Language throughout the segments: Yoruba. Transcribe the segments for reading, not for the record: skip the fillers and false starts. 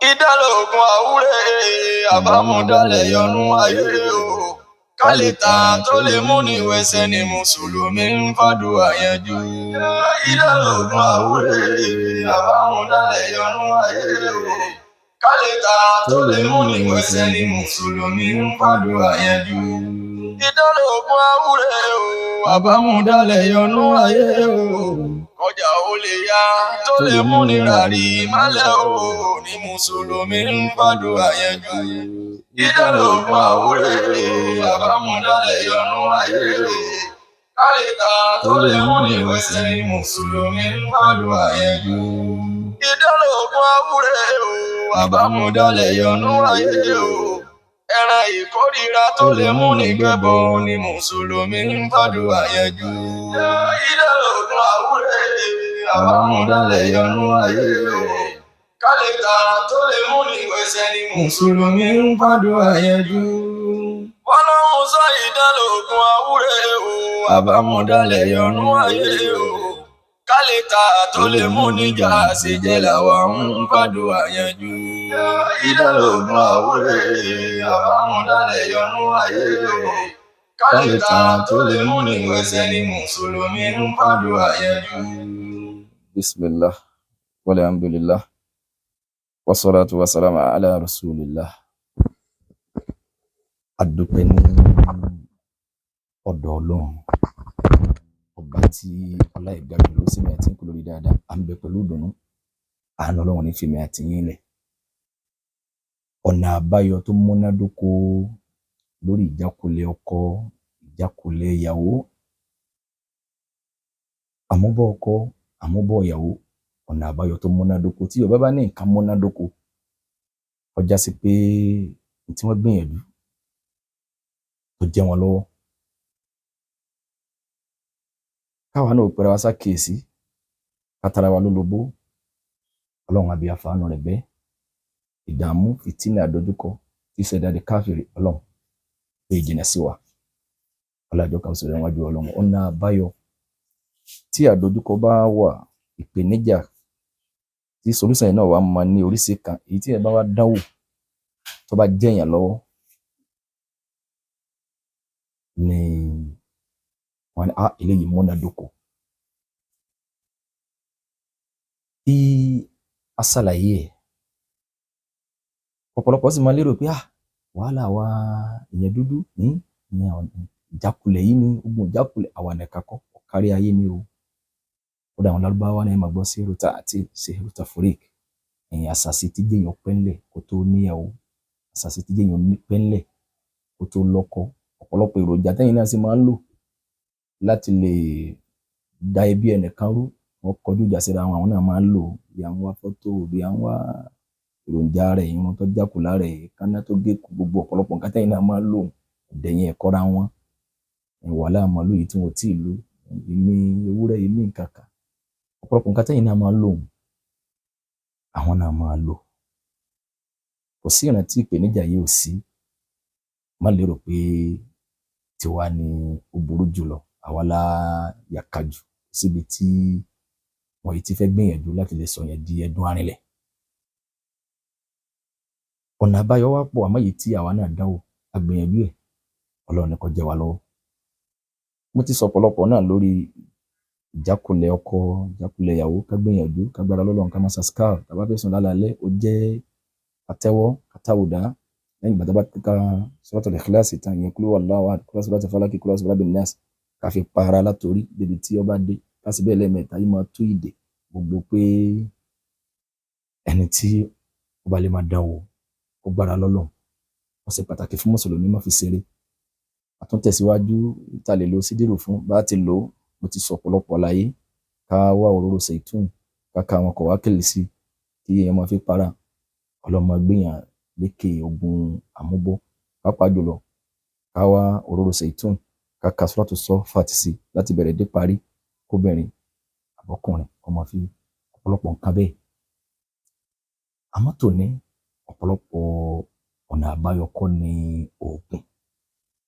Ìdálógun àwúrẹ́ àbámúdálẹ̀ yọnú ayé o. Kálítà tó lè mú ní wẹsẹ̀ ni Mùsùlùmí ń fàdúrà yanjú. Ìdálógun àwúrẹ́ àbámúdálẹ̀ yọnú ayé o. Kálítà tó lè mú ní wẹsẹ̀ ni Mùsùlùmí ń fàdúrà yanjú. Ìdálógun àwúrẹ́ o àbámúdálẹ̀ yọnú ayé o. Kọjá ó lè yá tó lè mú ní ràrí málẹ̀ o ní Mùsùlùmí ń fàdúrà yanjú. Ìdálógun àwúrẹ́ àbámúdálẹ̀ yọnú ayé o. Kálítà tó lè mú ní wẹsẹ̀ ní Mùsùlùmí ń fàdúrà yanjú. Ìdálógun àwúrẹ́ o àbámúdálẹ̀ yọnú ayé o. Ẹran ìkórìíra tó lè mú ní gbẹ́bọ ní Mùsùlùmí ń fàdúrà yanjú. Ìdálógun àwúrẹ́ àbámúdálẹ̀ yọnú ayé o. Kálítà tó lè mú ní wẹsẹ̀ ní Mùsùlùmí ń fàdúrà yanjú. Fọlọ́run sọ ìdálógun àwúrẹ́ o àbámúdálẹ̀ yọnú ayé o. Kálítà tó lè mú níjà ṣèjẹ́ làwa ń fàdúrà yanjú. Ìdálógun àwúrẹ́ àbámúdálẹ̀ yọnú ayé o. Kálítà tó lè mú ní wẹsẹ̀ ní Mùsùlùmí ń fàdúrà yanjú. Bismillah, walhamdulillah, wassalatu wassalamu ala rasulillah. A dúpẹ́ ní ọ̀dọ̀ Ọlọ́run, ọba tí ọlá ìga jùlọ sí mi àti ń kú lórí dáadáa. À ń bẹ pẹ̀lú ìdùnnú, àánú Ọlọ́run ní fèmí àti yín lẹ̀. Ọ̀nà àbáyọ tó múnádóko lórí ìjákulẹ̀ ọkọ, ìjákulẹ̀ ìyàwó, àmúbọ̀ ọkọ, àmúbọ̀ ìyàwó, ọ̀nà àbáyọ tó múnádóko. Tí Yorùbá bá ní nǹkan múnádóko, ó já sí pé n tí wọ́n gbìyànjú tó jẹ́ wọn lọ́wọ́. Káwa náà pera wa ṣàkíyèsí, ká tara wa lólobó. Ọlọ́run àbí àfààní rẹ̀ bẹ́ẹ̀. Ìdààmú, fìtínà, àdójúkọ tí ṣẹ̀dá di káfíìrì, Ọlọ́run pé ìjìnà sí wa. Ọlájọ́ kan sọ̀rọ̀ níwájú Ọlọ́run. Ọ̀nà àbáyọ tí àdójúkọ bá wà, ìpèníjà tí solution yẹn náà wà máa ní oríṣi kan, èyí tí ẹ bá wá dánwò tó bá jẹ̀yàn lọ́wọ́ ni wọ́n ní eléyìí múnádóko. Kí a ṣàlàyé ẹ̀, ọ̀pọ̀lọpọ̀ sì máa lérò pé wàhálà wa ìyẹn dúdú ní ìjákulẹ̀ yìí ni ogun ìjákulẹ̀ àwa nìkan kọ́, kárí ayé ni o. Kódà àwọn Lárúbáwá náà máa gbọ́ síhìrù àti síhìrù tafrik, ẹ̀yìn àṣàṣì tí jẹ́yàn pẹ́ńlẹ̀ kó tó níyàwó, àṣàṣì tí jẹ́yàn pẹ́ńlẹ̀ kó tó lọ́kọ. Ọ̀pọ̀lọpọ̀ èròjà tẹ́yìn náà sì máa ń lò láti lè da ẹbí ẹnìkan rú, wọ́n kọjú ìjà síra wọn, àwọn náà máa ń lò bí à ń wá fọ́tò, bí à ń wá èròjà rẹ̀, irun tó jákùlá rẹ̀, kánná tó gé, gbogbo ọ̀pọ̀lọpọ̀ nǹkan tẹ́yìn náà máa ń lò dẹ̀yìn ẹ̀kọ́ra wọn. Wàhálà màlúù yìí tí wọn ò tíì lò, ìmí ewúrẹ́, ìmí nǹkan kan, ọ̀pọ̀lọpọ̀ nǹkan tẹ́yìn náà máa ń lò, àwọn náà máa ń lò. Kò sí ìrántí ìpèníjà yìí ò sí. Má lérò pé tiwa ni ó burú jùlọ, àwa la yàkà jù síbi tí wọ́n yìí ti fẹ́ gbìyànjú láti lè sọ yẹn di ẹdun arinlẹ̀. Ọ̀nà àbáyọ wá pọ̀, àmọ́ èyí tí àwa náà dánwò, a gbìyànjú ẹ̀, Ọlọ́run ní kó jẹ́ wa lọ́wọ́. Mo ti sọ ọ̀pọ̀lọpọ̀ náà lórí ìjákulẹ̀ ọkọ, ìjákulẹ̀ ìyàwó, ká gbìyànjú, ká gbára lọ́lọ́run, ká máa ṣàṣkár, tá bá fẹ́ sùn lálaalẹ́, ó jẹ́ àtẹ́wọ́, àtàwùdá. Lẹ́yìn ìgbà tá bá ka Suratul Ikhlas tán, ìyẹn Qul huwallahu ahad, Qul a'udhu birabbil falaq, Qul a'udhu birabbin nas, ká fi para látorí débi tí ó bá dé, ká sì bẹ́ẹ̀ lẹ́ẹ̀mẹ́ta, yìí máa tú ìdè gbogbo pé ẹni tí ó bá lè máa dánwò, ó gbára lọ́lọ́run. Ó ṣe pàtàkì fún Mùsùlùmí má fi ṣeré. Àtúntẹ̀síwájú tá lè lo sídìrù fún, bá ti lò ó, mo ti sọ ọ̀pọ̀lọpọ̀ láyé. Ká wá òróró zaitun, ká ka àwọn kọ̀wákìlì sí kí èèyàn máa fi para. Ọlọ́run máa gbéyàn lékè ogun àmúbọ̀, pàápàá jùlọ ká wá òróró zaitun, ká ka Suratu Saffat sí láti bẹ̀rẹ̀ dé parí, kóbìnrin àbọ́kùnrin kó máa fi ọ̀pọ̀lọpọ̀ nǹkan bẹ́ẹ̀. Àmọ́ tòní, ọ̀pọ̀lọpọ̀ ọ̀nà àbáyọ kọ́ ni òògùn,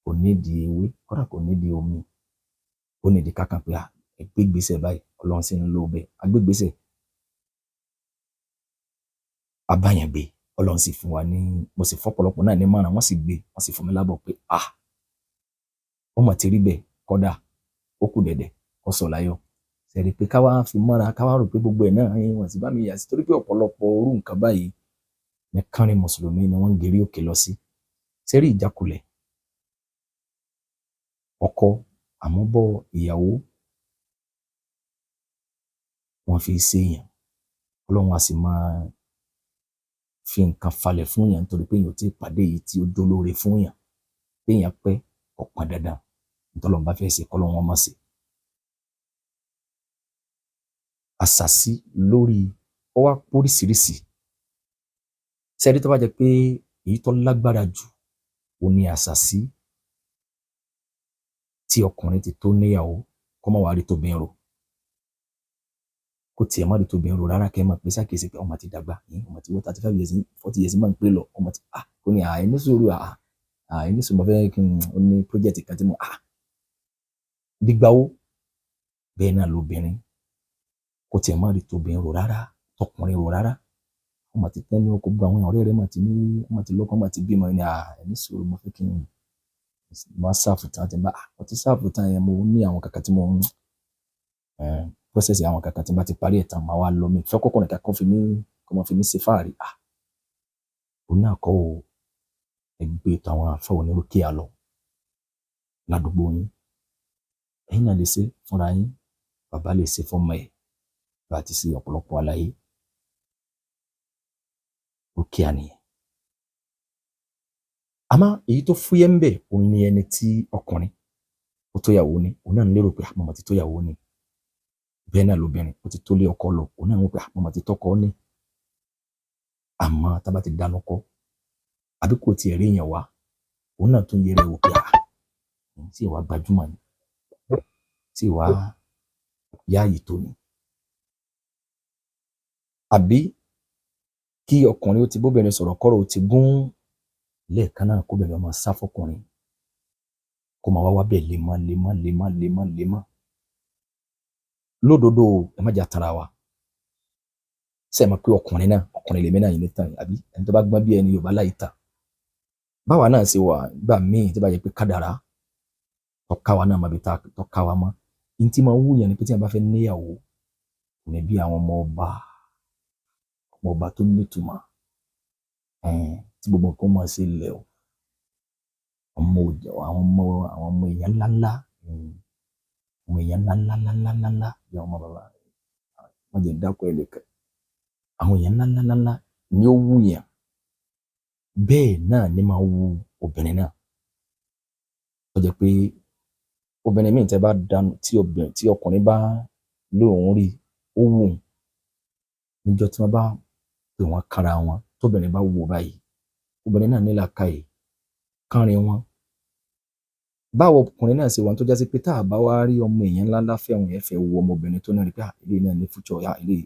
kò nídìí ewé, kódà kò nídìí omi, ó nídìí ká kàn pé ẹ gbé ìgbésẹ̀ báyìí, Ọlọ́run sì ń lò bẹ́ẹ̀. A gbé ìgbésẹ̀, a bá yẹn gbé. Ọlọ́run sì fún wa ní, mo sì fọ́pọ̀lọpọ̀ náà ní mọ̀ràn, wọ́n sì gbé, wọ́n sì fún mi lábọ̀ pé ah, ó mà ti rí bẹ́ẹ̀, kọ́dà ó kù dẹ̀dẹ̀ kó sọ̀ láyọ̀. Sẹ̀rí pé káwá fi mọ́ra, káwá rò pé gbogbo ẹ̀ náà wọ́n sì bá mi yà sí, torí pé ọ̀pọ̀lọpọ̀ orú nǹkan báyìí ní kánrin mùsùlùmí ni wọ́n ń gerí òkè lọ sí. Sẹ́rí ìjákulẹ̀ ọkọ àmúbọ̀ ìyàwó wọ́n fi ṣèyàn, Ọlọ́run á sì máa fi nǹkan falẹ̀ fún yàn nítorí pé èèyàn ò tí ì pàdé èyí tí ó jólóore fún yàn. Téèyàn pẹ́ kò pọn dandan, ntọ́lọ́run bá fẹ́ ṣe kọ́lọ́run wọn má ṣe. Àṣàsí lórí ó wá póríṣiríṣi. Sẹ́rí tó bá jẹ́ pé èyí tó lágbára jù ó ní àṣàsí tí ọkùnrin ti tó níyàwó kó má wàá rí tóbi rò, kó tiẹ̀ má rí tóbi rò rárá, kẹ́ ẹ máa pè sákèsí pé ọmọ ti dàgbà, ọmọ ti wọ 35 years, 40 years máa ń pè lọ, ọmọ ti ah kò ní àì ní sùúrù, àì ní sùúrù, mo fẹ́ kí n ní project kan tí mo ah dìgbà wo. Bẹ́ẹ̀ náà lóbìnrin kó tiẹ̀ má rí tóbi rò rárá, tọkùnrin rò rárá, ọmọ ti tẹ́ ní ọkọ̀, gbogbo àwọn ọ̀rẹ́ rẹ̀ máa ti ní, ọmọ ti lọ́kọ, ọmọ ti bímọ ní à ní sùúrù, mo fẹ́ kí n máa sáàfù tán, tí n bá mo ti sáàfù tán yẹn, mo ní àwọn kàkà tí mo ń process, àwọn kàkà tí n bá ti parí ẹ̀ tán máa wá lọ, mi fẹ́ kọ́kọ́ nìkan kó fi mí, kó máa fi mí ṣe fáàrí. Òun náà kọ́ o, ẹgbẹ́ tó àwọn afọ onírúkìá lọ ládùúgbò yín, ẹ̀yin náà lè ṣe fúnra yín, bàbá lè ṣe fọ́mọ ẹ̀, bá a ti ṣe ọ̀pọ̀lọpọ̀ àlàyé rúkìá nìyẹn. Àmọ́ èyí tó fúyẹ́ ń bẹ̀ òun ni ẹni tí ọkùnrin ó tó yàwó ni, òun náà ń lérò pé àmọ́ ti tó yàwó ni. Bẹ́ẹ̀ náà lóbìnrin ó ti tó lé ọkọ lọ, òun náà ń wò pé àmọ́ ti tọkọ ní. Àmọ́ tá bá ti dáná kọ́ àbí kò tiẹ̀ rí èèyàn wá, òun náà tún yẹrẹ wò pé tí ìwà gbajúmọ̀ ni, tí ìwà yáàyè tó ni. Àbí kí ọkùnrin ó ti bóbìnrin sọ̀rọ̀ kọ́rọ̀ ó ti gún lẹ́ẹ̀kan náà, kóbìnrin ọmọ sá fọkùnrin kó máa wá wá bẹ́ẹ̀ lemọ́ lemọ́ lemọ́ lemọ́ lemọ́. Lódodo ẹ má jà tara wa, ṣe é mọ̀ pé ọkùnrin náà, ọkùnrin lèmi náà yìí ní tàn, àbí ẹni tó bá gbọ́n bí ẹni Yorùbá láyìí tàn. Báwa náà ṣe wà gbà míì tó bá yẹ pé kádàrá tọ́ka wa náà mọ̀ bí tọ́ka wa mọ́, ní tí máa wú yẹn ni pé tí wọ́n bá fẹ́ níyàwó kò ní bí àwọn ọmọ ọba, ọmọ ọba tó nítumọ̀ tí gbogbo nǹkan máa ṣe lẹ̀ o, ọmọ àwọn ọmọ àwọn ọmọ èèyàn ńláńlá, ọmọ èèyàn ńláńlá ńláńlá ńláńlá bí àwọn ọmọ bàbá wọn jẹ dákọ ẹ lẹkẹ, àwọn èèyàn ńláńlá ńláńlá ni ó wù yàn. Bẹ́ẹ̀ náà ni máa wù obìnrin náà, tó jẹ́ pé obìnrin míì tẹ́ bá dànù tí ọkùnrin bá lóun rí ó wù ú níjọ́ tí wọ́n bá pè wọ́n kára wọn, tóbìnrin bá wò báyìí, obìnrin náà ní làákàyè kánrin wọn. Báwo ọkùnrin náà ṣe wà tó jásí pé tá a bá wá rí ọmọ èèyàn ńlá ńlá fẹ́, òun yẹn fẹ́ wo ọmọbìnrin tó náà rí pé eléyìí náà ní future, eléyìí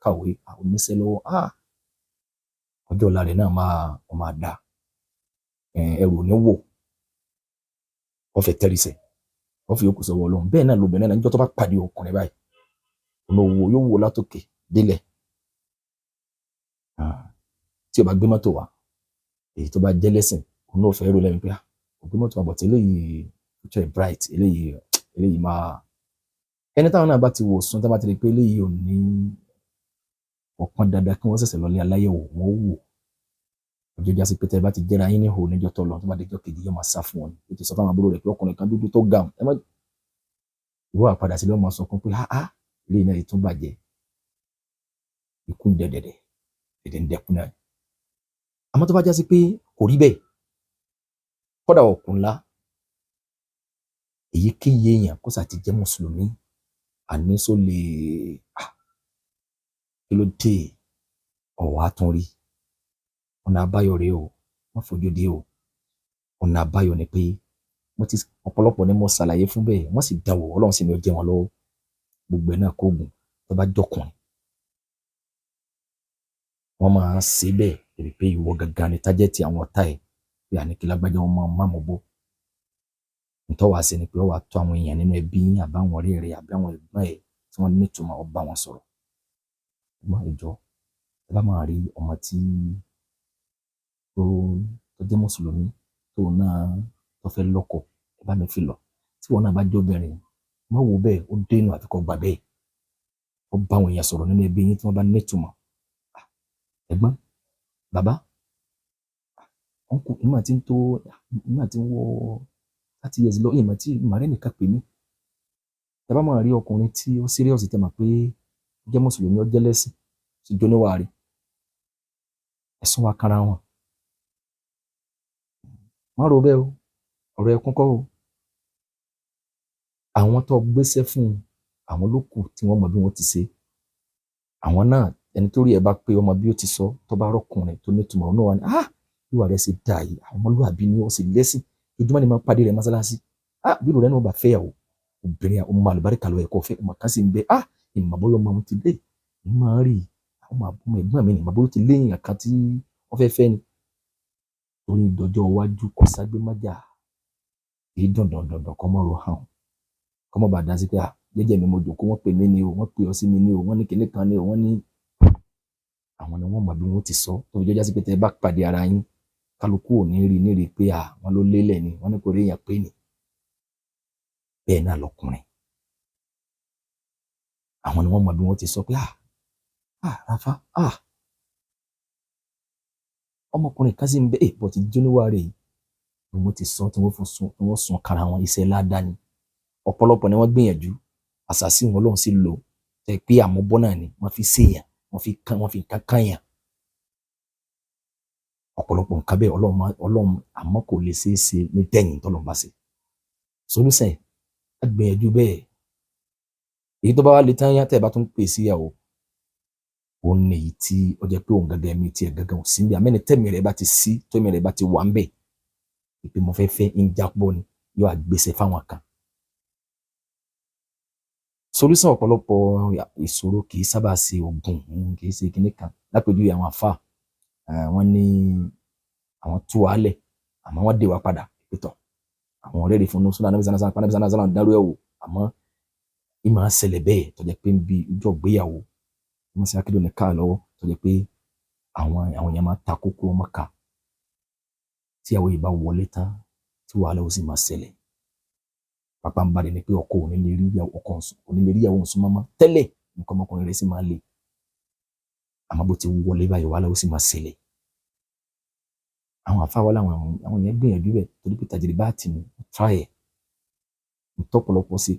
kàwé, oníṣẹ́ lọ́wọ́, ọjọ́ ọ̀la rẹ̀ náà máa dà, ẹrù ò ní wò, wọ́n fẹ́ tẹ́rìsẹ̀, wọ́n fi yòókù sọ́wọ́ Ọlọ́run. Bẹ́ẹ̀ náà lobìnrin náà níjọ́ tó bá pàdé ọkùnrin báyìí, òun ò wò, yóò wò látòkè délẹ̀. Tí o bá gbé mọ́tò wá, èyí tó bá jẹ́ lẹ́sìn, òun náà fẹ́ rò lẹ́nu pé kò gbé mọ́tò wá, but eléyìí future is bright, eléyìí máa. Ẹni táwọn náà bá ti wò sùn, tá bá ti rí pé eléyìí ò ní ọ̀pọ̀n dandan kí wọ́n ṣẹ̀ṣẹ̀ lọ lé aláyẹ̀wò, wọ́n wò. Ọjọ́ jásí pé tẹ́ bá ti jẹ́ra yín ní ihò níjọ́ tó lọ, tó bá dijọ́ kejì yóò máa sá fún ọ ni. Ó ti sọ fún àwọn àbúrò rẹ̀ pé ọkùnrin kan dúdú tó ga ẹ má ìwọ àpadà sílẹ̀, ọmọ sọkún pé ah eléyìí náà tún bàjẹ́, ikú ń dẹ̀dẹ̀dẹ̀ dẹ̀dẹ̀ ń dẹkun náà. Àmọ́ tó bá jásí pé kò rí bẹ́ẹ̀, kódà ọ̀kùn ńlá, èyíkéyìí èèyàn kó sà ti jẹ́ mùsùlùmí, àníṣó lè kí ló dé ọ̀wá tún rí ọ̀nà àbáyọ rèé o, má fojú dé o. Ọ̀nà àbáyọ ni pé mo ti ọ̀pọ̀lọpọ̀ ni mo ṣàlàyé fún bẹ́ẹ̀, wọ́n sì dánwò, Ọlọ́run sì ni ó jẹ́ wọn lọ́wọ́. Gbogbo ẹ̀ náà kóògùn tó bá jọkùnrin, wọ́n máa ń ṣe bẹ́ẹ̀ débi pé ìwọ gangan ni tájẹ́tì àwọn ọ̀tá ẹ̀ pé àní kí lágbájá wọn máa má mọ̀ bó. Ntọ́ wàá ṣe ni pé ó wàá tó àwọn èèyàn nínú ẹbí yín àbáwọn ọ̀rẹ́ rẹ̀ àbáwọn ẹ̀gbọ́n ẹ̀ tí wọ́n nítumọ̀, ó bá wọn sọ̀rọ̀. Ẹ̀gbọ́n ìjọ, ẹ bá máa rí ọmọ tí tó tó jẹ́ mùsùlùmí tó náà tó fẹ́ lọ́kọ, ẹ bá mi fi lọ. Tí wọn náà bá jẹ́ obìnrin, má wo bẹ́ẹ̀, ó dénú àfi kó gbà bẹ́ẹ̀. Ó bá àwọn èèyàn sọ̀rọ̀ nínú ẹbí yín tí wọ́n bá nítumọ̀. Ẹ̀gbọ́n, bàbá, uncle, ìmọ̀ tí ń tó, ìmọ̀ tí ń wọ 30 years lọ, ìmọ̀ tí ìmọ̀ rẹ̀ nìkan pè mí. Tẹ́ bá máa rí ọkùnrin tí ó serious, tẹ́ mọ̀ pé ó jẹ́ mùsùlùmí, ó jẹ́ lẹ́sìn, sì jó níwà rí, ẹ̀sùn wa kára wọn. Má ro bẹ́ẹ̀ o, ọ̀rọ̀ ẹkún kọ́ o. Àwọn tó gbéṣẹ́ fún un, àwọn ló kù tí wọ́n mọ bí wọ́n ti ṣe. Àwọn náà, ẹni tó rí ẹ bá pé ọmọ bí ó ti sọ, tó bá rọ́kùnrin tó nítumọ̀, ọ̀nà wa ni, ah, ìwà rẹ̀ ṣe dáa yìí, àwọn ọmọlúwàbí ni ó sì lẹ́sìn, ojúmọ́ ni máa ń pàdé rẹ̀ mọ́sálásí. Ah, bí ìrọ̀lẹ́ náà bá fẹ́yàwó, obìnrin ọmọ àlùbáríkà ló yẹ kó fẹ́, ọmọ kan sì ń bẹ, ah, ìmọ̀ bóyá ọmọ òun ti dé, ìmọ̀ rí àwọn ọmọ ẹ̀gbọ́n mi ni, ìmọ̀ bóyá ó ti léyìn kan tí wọ́n fẹ́ fẹ́ ni. Torí ìdọ́jọ́ iwájú kò ságbé májà, èyí dandan dandan kọ́ mọ́ ro hàn, kọ́ mọ́ bá dá sí pé ah, jẹ́jẹ́ mi mo jòkó, wọ́n pè mí ni o, wọ́n pè ọ́ sí mi ni o, wọ́n ní kinní kan ni o, wọ́n ní àwọn ni wọ́n mọ̀ bí wọ́n ti sọ. Tó fi jọjá sí pé tẹ́ ẹ bá pàdé ara yín, kálukú ò ní rí ní rí pé à wọ́n ló lélẹ̀ ni, wọ́n ní kò rí èèyàn pé ni. Bẹ́ẹ̀ náà lọkùnrin, àwọn ni wọ́n mọ̀ bí wọ́n ti sọ pé ah, ah, Rafa, ah, ọmọkùnrin kan sì ń bẹ, ẹ bọ̀ ti jóníwá rẹ̀ yìí, bí wọ́n ti sọ tí wọ́n fún sun, tí wọ́n sun kára wọn, iṣẹ́ ládàá ni. Ọ̀pọ̀lọpọ̀ ni wọ́n gbìyànjú, àṣàsí wọn lọ́hùn sí lò tẹ́ pé àmúbọ́ náà ni wọ́n fi ṣèyàn, wọ́n fi kán, wọ́n fi nǹkan kányàn. Ọ̀pọ̀lọpọ̀ nǹkan bẹ́ẹ̀ Ọlọ́run àmọ́ kò lè ṣeé ṣe ní tẹ̀yìn tọ́lọ́run bá ṣe. Solúsẹ̀ á gbìyànjú bẹ́ẹ̀. Èyí tó bá wá le tán yá, tẹ́ ẹ bá tún pè síyàwó, òun ní èyí tí ó jẹ́ pé òun gangan ẹ̀mí tiẹ̀ gangan ò sí níbẹ̀. Àmẹ́ni tẹ́mi rẹ̀ bá ti sí, tẹ́mi rẹ̀ bá ti wà ń bẹ̀, ìpè mo fẹ́ fẹ́ ń jápọ̀ ni, yóò àgbèsè fáwọn kan. Solúsàn ọ̀pọ̀lọpọ̀ ìṣòro kì í sábà ṣe oògùn, kì í ṣe kinní kan. Lápèjúwe àwọn àfáà, wọ́n ní àwọn tú wa lẹ̀, àmọ́ wọ́n dè wá padà pétọ̀. Àwọn ọ̀rẹ́ rẹ̀ fún un súnà anábìsánná sánà anábìsánná sánà dárú ẹ̀ wò, àmọ́ ì máa ń ṣẹlẹ̀ bẹ́ẹ̀ tó jẹ́ pé ń bi ọjọ́ ìgbéyàwó, wọ́n ṣe akéde ní káà lọ́wọ́ tó jẹ́ pé àwọn èèyàn máa ta kókó ọmọ ká. Tí àwọn yìí bá wọlé tán, tí wàhálà ó sì máa ṣẹlẹ̀. Pàpà ń balẹ̀ ni pé ọkọ ò ní lè rí ìyàwó, ọkọ ò ní lè rí ìyàwó òun súnmọ́ mọ́ tẹ́lẹ̀, nǹkan ọmọkùnrin rẹ̀ sì máa le. Àmọ́ bó ti wọlé báyìí, wàhálà ó sì máa ṣẹlẹ̀. Àwọn àfáà wa láwọn àwọn yẹn gbìyànjú bẹ́ẹ̀ torí pé tàjìrì bá tì ní try ẹ̀. Ntọ́pọ̀lọpọ̀ sí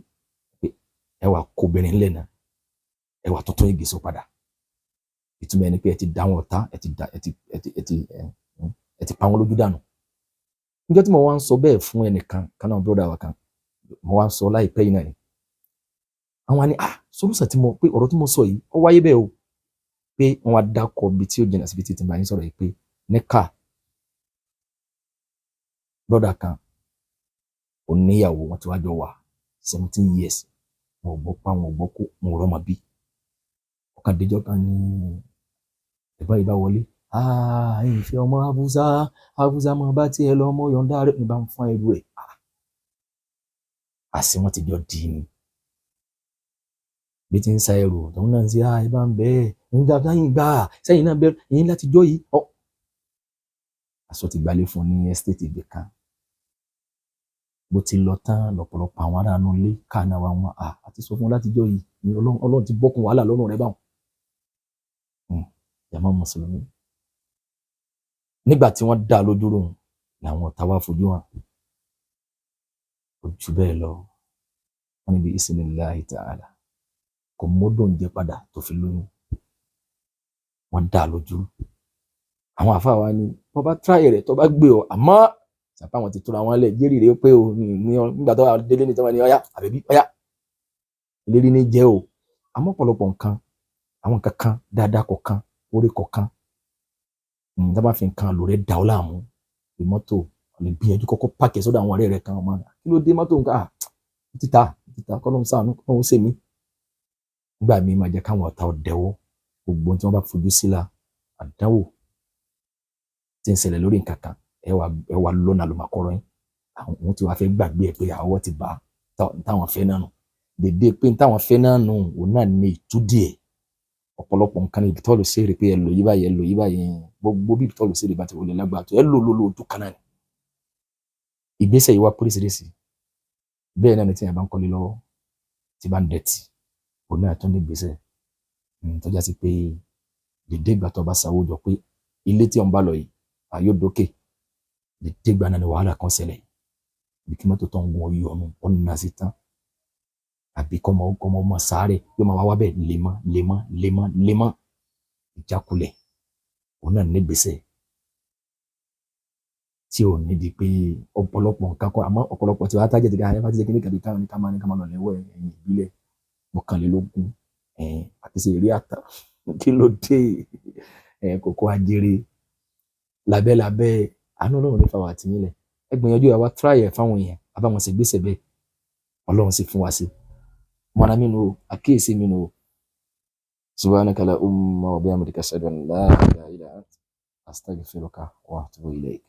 pé ẹ wà kó obìnrin ńlẹ̀ náà, ẹ wà tuntun igi sọ padà. Ìtumọ̀ ẹni pé ẹ ti dá wọn ọ̀tá, ẹ ti da, ẹ ti ẹ ti ẹ ti ẹ ti pa wọn lójú dànù. Níjọ́ tí mo wá ń sọ bẹ́ẹ̀ fún ẹnìkan kan náà, brother wa kan, mo wá ń sọ láìpẹ́ yìí náà ni. Àwọn á ní, ah, solúsàn tí mo pé ọ̀rọ̀ tí mo sọ yìí, ó wáyé bẹ́ẹ̀ o, pé wọ́n wá dákọ̀ bí tí ó jìnnà síbi tí tí n bá yín sọ̀rọ̀ yìí pé níkà brother kan ó níyàwó, wọn ti wá jọ wà 17 years, wọn ò gbọ́ pa, wọn ò gbọ́ kó, wọn ò rọ́mọ bí. Ọ̀kan déjọ́ kan ní ẹ̀gbọ́n yìí bá wọlé, ah, ìfẹ́ ọmọ Haúsá, Haúsá máa bá tiẹ̀ lọ, ọmọ yọ̀ǹda rẹ̀ ní bá ń fún ẹrù ẹ̀. Àṣé wọn ti jọ dì ní bí ti ń sa ẹrù tòun náà ń ṣe, ah, ẹ bá ń bẹ́ẹ̀ ń dá sáyìn gbà sẹ́yìn náà bẹ́ẹ̀ yín láti jọ́ yìí ọ́. Aṣọ ti gbalẹ̀ fún ní estate ibì kan. Bó ti lọ tán lọ́pọ̀lọpọ̀ àwọn ará inú ilé káàná wa wọn, à àti sọ fún wọn láti jọ́ yìí ni Ọlọ́run ti bọ́kun wàhálà lọ́rùn rẹ báwọn. Jàmá mùsùlùmí, nígbà tí wọ́n dá lójú rò làwọn ọ̀tá wa fojú hàn. Kò jù bẹ́ẹ̀ lọ, wọ́n níbi ismillahi ta'ala kò mọ́dọ̀ oúnjẹ padà tó fi lóyún. Wọ́n dá lójú. Àwọn àfáà wa ní bọ́ bá tíráyè rẹ̀ tó bá gbé ọ, àmọ́ sàpá àwọn ti túra wọn lẹ̀ jẹ́rìí rẹ̀ pé o ní nígbà tó wà délé ní tí wọ́n ní ọ̀yá àbẹ̀bí ọ̀yá ìlérí ní jẹ́ o. Àmọ́ ọ̀pọ̀lọpọ̀ nǹkan, àwọn nǹkan kan dáadáa kọ̀ọ̀kan, orí kọ̀ọ̀kan, tá bá fi nǹkan lò rẹ̀ dà ọ́ láàmú, bí mọ́tò lè gbìyànjú kọ́kọ́ páàkì sọ́dọ̀ àwọn ọ̀rẹ́ rẹ̀ kan, ọmọ kí ló dé mọ́tò nǹkan à títà títà kọ́ ló ń sàánú kọ́ ló ń sèmí. Nígbà míì máa jẹ́ káwọn ọ̀tá ọ̀dẹ́wọ́ gbogbo tí wọ́n bá fojú sí la àdánwò tí ń ṣẹlẹ̀ lórí nǹkan kan, ẹ wà lọ́nà àlùmọ̀kọ́rọ́ yín. Àwọn tí wàá fẹ́ gbàgbé ẹ pé àwọ̀ ti bá táwọn fẹ́ náà nù. Dèdè pé táwọn fẹ́ náà nù, òun náà ní ìtúdí ẹ̀. Ọ̀pọ̀lọpọ̀ nǹkan ní ìbítọ́lù sí èrè pé ẹ lò yí báyìí, ẹ lò yí báyìí. Gbogbo bí ìbítọ́lù sí èrè bá ti wọlé lágbàá tó ẹ lò lò lò ojú kan náà ni. Ìgbésẹ̀ yìí wá póríṣiríṣi. Bẹ́ẹ̀ náà ni tí èèyàn bá ń kọ́lé lọ́wọ́, tí bá ń dẹ̀tì, òun náà tún ní ìgbésẹ̀ tó já sí pé dèdè ìgbà tó bá sanwó jọ pé ilé tí òun bá lọ yìí àyò dókè, dèdè ìgbà náà ni wàhálà kan ṣẹlẹ̀, bí kí mọ́tò tó ń gun ọyọ ọ̀nù ọ̀nà sí tán, àbí kọ́mọ kọ́mọ ọmọ sáré yóò máa wá wá bẹ́ẹ̀ lemọ́ lemọ́ lemọ́ lemọ́. Ìjákulẹ̀ òun náà ní ìgbésẹ̀ tí ò ní di pé ọ̀pọ̀lọpọ̀ nǹkan kọ́. Àmọ́ ọ̀pọ̀lọpọ̀ tí wàá tájẹ̀ tí ká bá ti jẹ́ kíní kàbí káwọn ní ká máa ní ká máa lọ lẹ́wọ̀ ẹ̀yìn ìbílẹ̀ 21 àti ṣe eré àtà kí ló dé, kókó ajere lábẹ́lábẹ́. Àánú Ọlọ́run ní fáwọn àtìyìn lẹ̀. Ẹ gbìyànjú, àwa try ẹ̀ fáwọn èèyàn, àbáwọn sì gbèsè bẹ́ẹ̀, Ọlọ́run sì fún wa sí. Mọ̀nà mi nù o, àkíyèsí mi nù o. Subhanaka la umma wa bihamdika, ashhadu an la ilaha illa ant, astaghfiruka wa atubu ilayk.